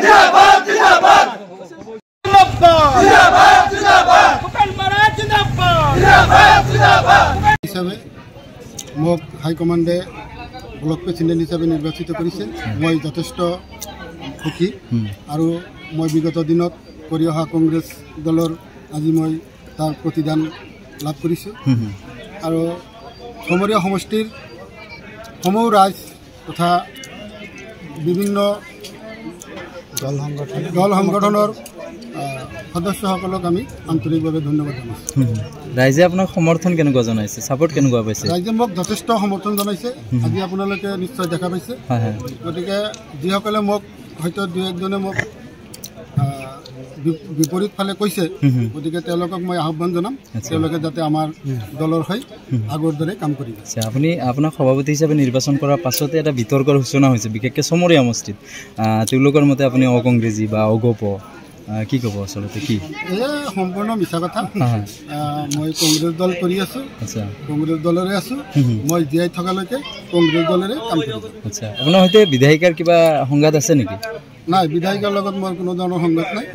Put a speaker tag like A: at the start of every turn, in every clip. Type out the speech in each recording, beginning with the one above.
A: জিন্দাবাদ জিন্দাবাদ জিন্দাবাদ জিন্দাবাদ জিন্দাবাদ জিন্দাবাদ
B: হিচাপে মোক হাইকমাণ্ডে ব্লক প্ৰেচিডেণ্ট হিচাপে নিৰ্বাচিত কৰিছে। মই যথেষ্ট সুখী আৰু মই বিগত দিনত কৰি অহা কংগ্ৰেছ দলৰ আজি মই তাৰ প্ৰতিদান লাভ কৰিছোঁ। আৰু ছমৰীয়া সমষ্টিৰ সমূহ ৰাইজ তথা বিভিন্ন দল সংগঠনৰ সদস্যসকলক আমি আন্তৰিকভাৱে ধন্যবাদ জনাইছোঁ।
C: ৰাইজে আপোনাক সমৰ্থন কেনেকুৱা জনাইছে, ছাপোৰ্ট কেনেকুৱা পাইছে?
B: ৰাইজে মোক যথেষ্ট সমৰ্থন জনাইছে, আজি আপোনালোকে নিশ্চয় দেখা পাইছে। গতিকে যিসকলে মোক হয়তো দুই একজনে মোক বিপৰীত ফালে কৈছে, গতিকে তেওঁলোকক মই আহ্বান জনাম তেওঁলোকে যাতে আমাৰ দলৰ হৈ আগৰ দৰে কাম কৰিব।
C: আচ্ছা, আপুনি আপোনাক সভাপতি হিচাপে নিৰ্বাচন কৰাৰ পাছতে এটা বিতৰ্কৰ সূচনা হৈছে, বিশেষকৈ ছমৰীয়া সমষ্টিত। তেওঁলোকৰ মতে আপুনি অকংগ্ৰেছী বা অগপ, কি ক'ব আচলতে? কি
B: এয়া সম্পূৰ্ণ মিছা কথা। মই কংগ্ৰেছ দল কৰি আছোঁ, কংগ্ৰেছ দলৰে আছোঁ, মই জীয়াই থকালৈকে কংগ্ৰেছ দলেৰে কাম কৰিম।
C: আচ্ছা, আপোনাৰ সৈতে বিধায়িকাৰ কিবা সংঘাত আছে নেকি?
B: নাই, বিধায়িকাৰ লগত মোৰ কোনো ধৰণৰ সংঘাত নাই।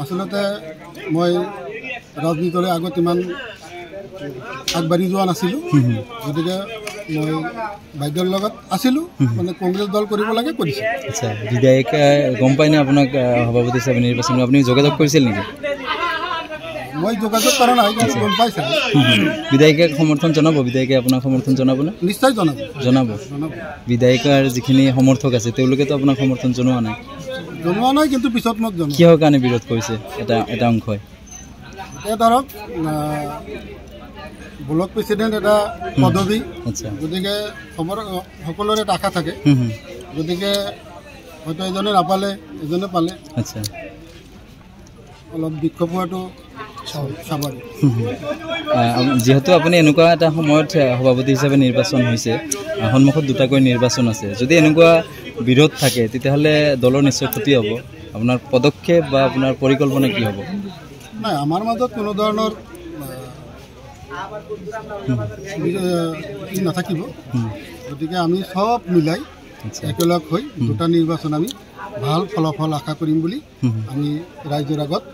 B: আচলতে মই ৰাজনীতিলৈ আগত ইমান আগবাঢ়ি যোৱা নাছিলোঁ, গতিকে মই বাইদেউৰ লগত আছিলোঁ, মানে কংগ্ৰেছ দল কৰিব লাগে কৰিছোঁ।
C: আচ্ছা, বিধায়িকাই গম পায়নে আপোনাক সভাপতি হিচাপে নিৰ্বাচন? আপুনি যোগাযোগ কৰিছিল নেকি?
B: মই যোগাযোগ কৰা নাই, কিন্তু গম পাইছে।
C: বিধায়িকাক সমৰ্থন জনাব? বিধায়িকাই আপোনাক সমৰ্থন জনাবনে?
B: নিশ্চয় জনাব।
C: জনাব। বিধায়িকাৰ যিখিনি সমৰ্থক আছে তেওঁলোকেতো আপোনাক সমৰ্থন জনোৱা নাই?
B: জনোৱা নাই, কিন্তু পিছত মোক জনাব।
C: কিহৰ কাৰণে বিৰোধ কৰিছে এটা এটা অংশই?
B: এতিয়া ধৰক ব্লক প্ৰেচিডেণ্ট এটা পদবী, গতিকে সকলোৰে এটা আশা থাকে, গতিকে হয়তো এজনে নাপালে এজনে পালে, আচ্ছা, অলপ বিক্ষোভ হোৱাটো স্বাভাৱিক।
C: যিহেতু আপুনি এনেকুৱা এটা সময়ত সভাপতি হিচাপে নিৰ্বাচন হৈছে, সন্মুখত দুটাকৈ নিৰ্বাচন আছে, যদি এনেকুৱা বিৰোধ থাকে তেতিয়াহ'লে দলৰ নিশ্চয় ক্ষতি হ'ব। আপোনাৰ পদক্ষেপ বা আপোনাৰ পৰিকল্পনা কি হ'ব?
B: নাই, আমাৰ মাজত কোনো ধৰণৰ নাথাকিব, গতিকে আমি চব মিলাই একেলগ হৈ দুটা নিৰ্বাচন আমি ভাল ফলাফল আশা কৰিম বুলি আমি ৰাইজৰ আগত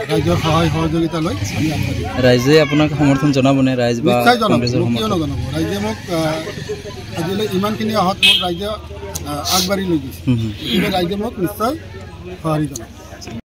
B: ৰাইজৰ সহায় সহযোগিতা লৈ আমি আগবাঢ়িম।
C: ৰাইজে আপোনাক সমৰ্থন জনাবনে? ৰাইজ বা
B: নিশ্চয় জনাব, কিয় নজনাব? ৰাইজে মোক আজিলৈ ইমানখিনি অহাত মোক ৰাইজে আগবাঢ়ি লৈ গৈছে, গতিকে ৰাইজে মোক নিশ্চয় সঁহাৰি জনাব।